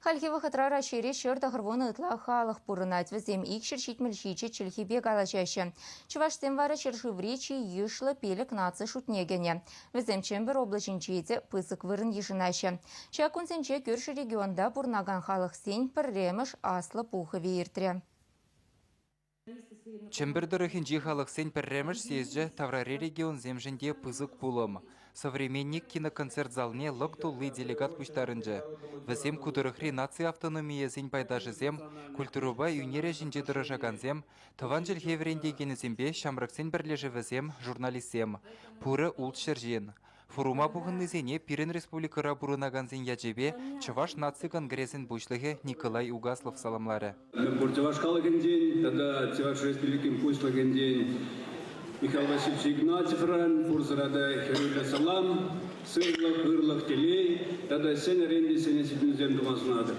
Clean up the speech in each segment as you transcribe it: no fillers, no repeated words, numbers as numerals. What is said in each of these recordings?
Хальхи вӑхӑтра Раҫҫейре 190 ытла халӑх пурӑнать. Вӗсем 277 чӗлхепе калаҫаҫҫӗ. Чӑвашсем вара ҫӗршыври чи йышлӑ пилӗк наци шутне кӗнӗ. Вӗсем Чӗмпӗр облаҫӗнче те пысӑк вырӑн йышӑнаҫҫӗ. Ҫак кунсенче кӳршӗ регионта пурӑнакан халӑхсен пӗрремӗш аслӑ пухӑвӗ иртрӗ. Чӗмпӗр тӑрӑхӗнчи халӑхсен пӗрремӗш съезчӗ таврари регионсемшӗн те пысӑк пулӑм. «Современник» киноконцерт залне лӑк тулли делегат пуҫтарӑнчӗ. Вӗсем ку тӑрӑхри наци автономийӗсен пайташӗсем, культурӑпа ӳнер ӗҫӗнче тӑрӑшакансем, тӑван чӗлхе вӗрентекенӗсемпе ҫамрӑксен пӗрлешӗвӗсем, журналистсем. Пурӗ 600 ҫын. Форума пухӑннисене пирӗн республикӑра пурӑнакансен ячӗпе Чӑваш наци конгресӗн пуҫлӑхӗ Николай Угаслов саламларӗ. Мӗнпур чӑваш халӑхӗнчен тата Чӑваш Республикин Пуҫлӑхӗнчен Михаил Васильевич Игнатьевран пурсӑра та хӗрӳллӗ салам, сывлӑх, ырлӑх, телей тата ҫӗнӗрен те ҫӗнӗ ҫитӗнӳсем тума сунатӑп.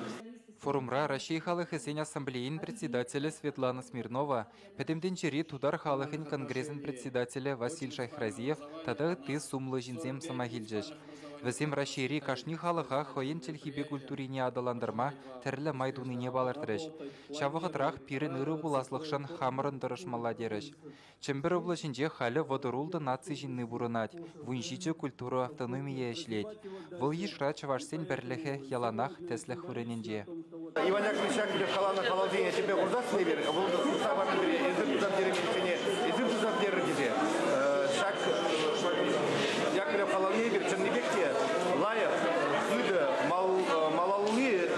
Форумра Раҫҫей халӑхӗсен ассамблейин председателӗ Светлана Смирнова, Пӗтӗм тӗнчери тутар халӑхӗн конгресӗн председателӗ Василь Шайхразиев тата ытти сумлӑ ҫынсем сӑмах илчӗҫ. Вӗсем Раҫҫейри кашни халӑха хӑйӗн чӗлхипе культурине аталантарма тӗрлӗ май тунине палӑртрӗҫ. Ҫав вӑхӑтрах пирӗн ырӑ пуласлӑхшӑн хамӑрӑн тӑрӑшмалла терӗҫ. Чӗмпӗр облаҫӗнче халӗ 36 наци ҫынни пурӑнать, 17 культура автономийӗ ӗҫлет. Вӑл йышра чӑвашсен пӗрлӗхӗ яланах тӗслӗх вырӑнӗнче. Иван Яковлевич Яковлев каланӑ халалсене тӗпе хурсассӑн эпир вӑл туса панӑ пире эсир туса пӗтерекенсене эсир туса пӗтерӗр тесе ҫак Яковлев халалне эпир чӑннипех те лайӑх, хытӑ, малалли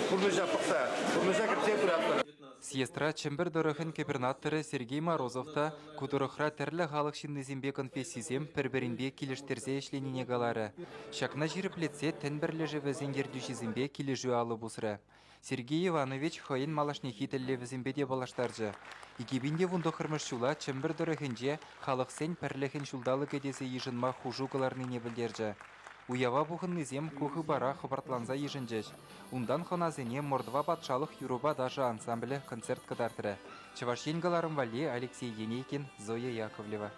пурнӑҫа пӑхса, пурнӑҫа кӗртсе пыратпӑр. Съездра Чӗмпӗр тӑрӑхӗн кӗпӗрнаттӑрӗ Сергей Морозов та ку тӑрӑхра тӗрлӗ халӑх ҫыннисемпе конфессисем пӗр-пӗринпе килӗштерсе ӗҫленине каларӗ. Ҫакна ҫирӗплетсе тӗн пӗрлешӗвӗсен ертӳҫисемпе килӗшӳ алӑ пусрӗ. Сергей Иванович хӑйӗн малашнехи тӗллевӗсемпе те паллаштарчӗ. 2019 ҫула Чӗмпӗр тӑрӑхӗнче Халӑхсен пӗрлӗхӗн ҫулталӑкӗ тесе йышӑнма хушу кӑларнине пӗлтерчӗ. Уява пухӑннисем ку хыпара хӑпартланса йышӑнчӗҫ. Унтан хӑнасене Мордва патшалӑх юрӑпа ташӑ ансамблӗ концерт кӑтартрӗ. Чӑваш Ен кӑларӑм валли Алексей Енейкин, Зоя Яковлева.